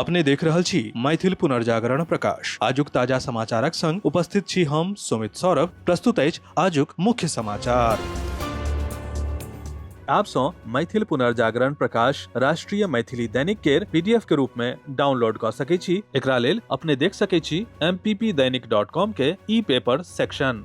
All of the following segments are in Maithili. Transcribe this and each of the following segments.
अपने देख रहल छी मैथिल पुनर्जागरण प्रकाश। आजुक ताजा समाचारक संग उपस्थित छी हम सुमित सौरभ। प्रस्तुत अछि आजुक मुख्य समाचार। आप सँ मैथिल पुनर्जागरण प्रकाश राष्ट्रीय मैथिली दैनिक केर पीडीएफ के रूप में डाउनलोड कऽ सकै छी। एकरा लेल अपने देख सकै छी mppdainik.com के ई पेपर सेक्शन।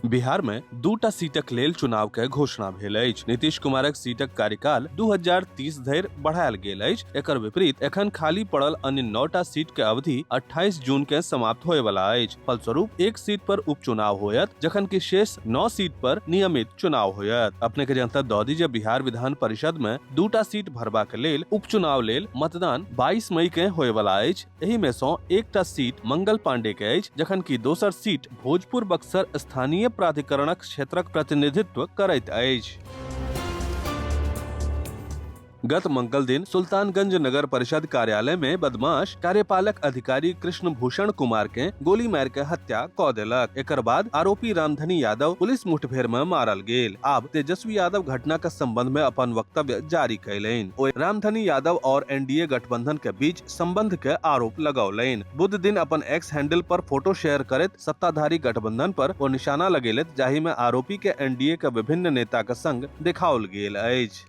बिहार में दूटा सीटक लेल चुनाव के घोषणा भेल अछि। नीतीश कुमारक सीटक कार्यकाल 2030 धरि बढ़ायल गेल अछि। एकर विपरीत एखन खाली पड़ल अन्य 9टा सीट के अवधि 28 जून के समाप्त होय वाला अछि। फलस्वरूप एक सीट पर उपचुनाव होयत, जखन कि शेष 9 सीट पर नियमित चुनाव होयत। अपने के जनता दऽ दी जे बिहार विधान परिषद में दूटा सीट भरबाक लेल उपचुनाव लेल मतदान 22 मई के होय वाला अछि। एहि में सँ एकटा सीट मंगल पांडे के अछि, जखन कि दोसर सीट भोजपुर बक्सर स्थानीय प्राधिकरणक क्षेत्रक प्रतिनिधित्व करैत अछि। गत मंगल दिन सुल्तानगंज नगर परिषद कार्यालय में बदमाश कार्यपालक अधिकारी कृष्ण भूषण कुमार के गोली मार के हत्या क देलक। एकर बाद आरोपी रामधनी यादव पुलिस मुठभेड़ में मारल गेल। आब तेजस्वी यादव घटना के संबंध में अपन वक्तव्य जारी कयलनि। ओ रामधनी यादव और एनडीए गठबंधन के बीच संबंध के आरोप लगौलनि। बुध दिन अपन एक्स हैंडल पर फोटो शेयर करैत सत्ताधारी गठबंधन पर ओ निशाना लगेलथि, जाहि में आरोपी के एनडीए के विभिन्न नेता के संग देखाओल गेल अछि।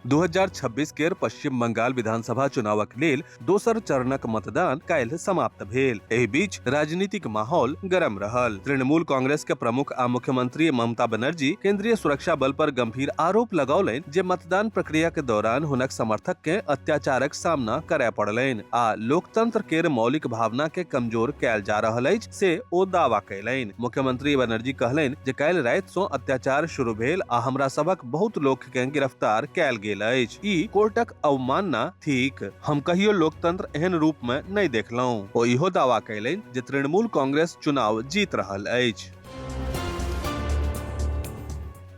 2026 केर पश्चिम बंगाल विधानसभा चुनावक लेल दोसर चरणक मतदान काल्हि समाप्त भेल। एहि बीच राजनीतिक माहौल गरम रहल। तृणमूल कांग्रेस के प्रमुख आ मुख्यमंत्री ममता बनर्जी केंद्रीय सुरक्षा बल पर गंभीर आरोप लगौलनि जे मतदान प्रक्रिया के दौरान हुनक समर्थक के अत्याचारक सामना करय पड़लनि आ लोकतंत्र केर मौलिक भावना के कमजोर कयल जा रहल अछि से ओ दावा कयलनि। मुख्यमंत्री बनर्जी कहलनि जे काल्हि राति सँ अत्याचार शुरू भेल आ हमरा सभक बहुत लोक के गिरफ्तार कयल गेल अछि। ई कोर्टक अवमानना थिक। हम कहियो लोकतंत्र एहन रूप में नहि देखलहुं। ओ इहो दावा कयलनि जे तृणमूल कांग्रेस चुनाव जीत रहल अछि।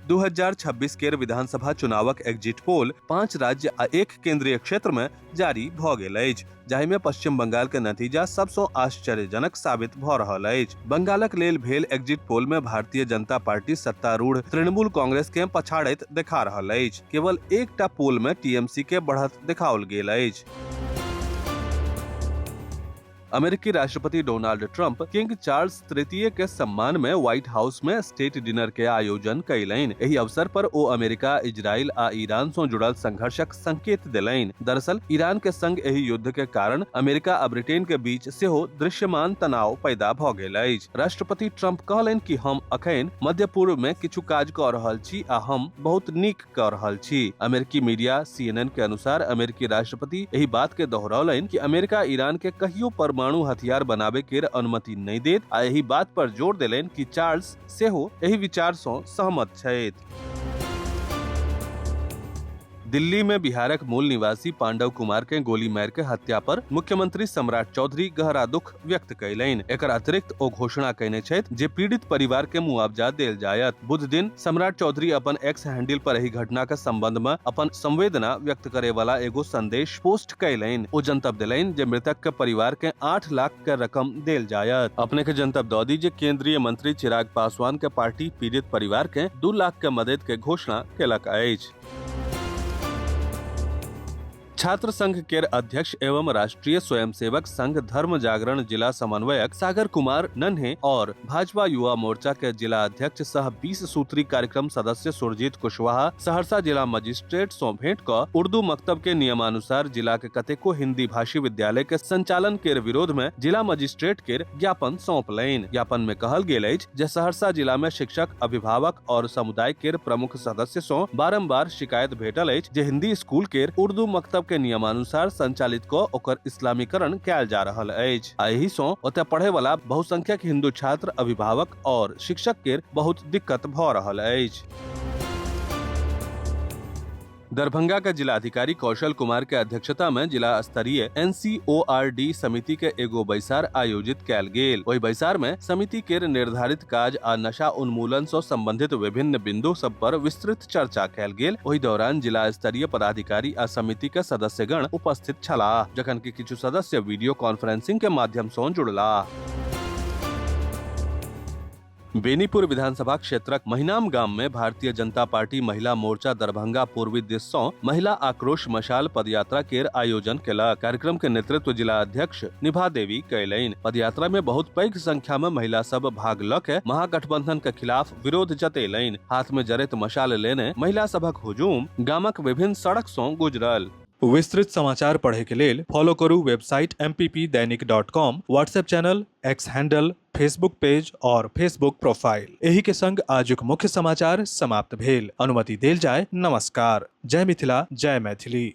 2026 केर विधानसभा चुनावक एग्जिट पोल 5 राज्य आ 1 केंद्रीय क्षेत्र में जारी भ गेल अछि, जाहि में पश्चिम बंगाल के नतीजा सबसँ आश्चर्यजनक साबित भ रहल अछि। बंगालक लेल भेल एग्जिट पोल में भारतीय जनता पार्टी सत्तारूढ़ तृणमूल कांग्रेस के पछाड़ैत देखा रहल अछि। केवल एकटा पोल में टीएमसी के बढ़त देखाओल गेल अछि। अमेरिकी राष्ट्रपति डोनाल्ड ट्रंप किंग चार्ल्स तृतीय के सम्मान में व्हाइट हाउस में स्टेट डिनर के आयोजन कयलनि। एहि अवसर पर ओ अमेरिका, इजराइल आ ईरान सँ जुड़ल संघर्षक संकेत देलनि। दरअसल ईरान के संग एहि युद्ध के कारण अमेरिका आ ब्रिटेन के बीच सेहो दृश्यमान तनाव पैदा भ गेल अछि। राष्ट्रपति ट्रंप कहलनि कि हम अखन मध्य पूर्व में किछु काज क रहल छी आ हम बहुत नीक क रहल छी। अमेरिकी मीडिया सीएनएन के अनुसार अमेरिकी राष्ट्रपति एहि बात के दोहरौलनि कि अमेरिका ईरान के कहियो परमाणु हथियार बनाबे केर अनुमति नहि देत आ एहि बात पर जोर देलनि कि चार्ल्स सेहो एहि विचार सँ सहमत छथि। दिल्ली में बिहारक मूल निवासी पांडव कुमार के गोली मारि के हत्या पर मुख्यमंत्री सम्राट चौधरी गहरा दुख व्यक्त कयलनि। एकर अतिरिक्त ओ घोषणा कयने छथि जे पीड़ित परिवार के मुआवजा देल जायत। बुध दिन सम्राट चौधरी अपन एक्स हैंडल पर एहि घटना के संबंध में अपन संवेदना व्यक्त करे वाला एगो संदेश पोस्ट कयलनि। ओ जनतब देलनि जे मृतक के परिवार के 8 लाख के रकम देल जायत। अपने के जनतब दऽ दी जे केंद्रीय मंत्री चिराग पासवान के पार्टी पीड़ित परिवार के 2 लाख के मदद के घोषणा केलक अछि। छात्र संघ केर अध्यक्ष एवं राष्ट्रीय स्वयंसेवक संघ धर्म जागरण जिला समन्वयक सागर कुमार नन्हे और भाजपा युवा मोर्चा के जिला अध्यक्ष सह 20 सूत्री कार्यक्रम सदस्य सुरजीत कुशवाहा सहरसा जिला मजिस्ट्रेट सौ भेंट क उर्दू मकतब के नियमानुसार जिला के कतेको हिंदी भाषी विद्यालय के संचालन के विरोध में जिला मजिस्ट्रेट के ज्ञापन सौंपलनि। ज्ञापन में कहल गेल अछि जे सहरसा जिला में शिक्षक, अभिभावक और समुदाय केर प्रमुख सदस्य सँ बारंबार शिकायत भेटल अछि जे हिंदी स्कूल केर उर्दू मकतब के नियमानुसार संचालित क ओकर इस्लामीकरण कयल जा रहल अछि आ एहि सँ ओतय पढ़े वाला बहुसंख्यक हिंदू छात्र, अभिभावक और शिक्षक केर बहुत दिक्कत भ रहल अछि। दरभंगा के जिलाधिकारी कौशल कुमार के अध्यक्षता में जिला स्तरीय एनसीओआरडी समिति के एगो बैसार आयोजित कयल गेल। ओहि बैसार में समिति के निर्धारित काज आ नशा उन्मूलन से संबंधित विभिन्न बिंदु सब पर विस्तृत चर्चा कयल गेल। ओहि दौरान जिला स्तरीय पदाधिकारी आ समिति के सदस्यगण उपस्थित छलाह, जखन कि किछु सदस्य वीडियो कॉन्फ्रेंसिंग के माध्यम से जुड़लाह। बेनीपुर विधानसभा क्षेत्रक महिनाम गाम में भारतीय जनता पार्टी महिला मोर्चा दरभंगा पूर्वी दिस सं महिला आक्रोश मशाल पदयात्रा केर आयोजन केलक। कार्यक्रम के नेतृत्व जिला अध्यक्ष निभा देवी कयलनि। पदयात्रा में बहुत पैघ संख्या में महिला सब भाग ल के महागठबंधन के खिलाफ विरोध जतेलनि। हाथ में जरैत मशाल लेने महिला सभक हुजूम गामक विभिन्न सड़क सं गुजरल। विस्तृत समाचार पढ़े के लेल फॉलो करू website mppdainik.com, WhatsApp channel, X handle, Facebook page और फेसबुक प्रोफाइल। एही के संग आजुक मुख्य समाचार समाप्त भेल। अनुमति देल जाय। नमस्कार। जय मिथिला, जय मैथिली।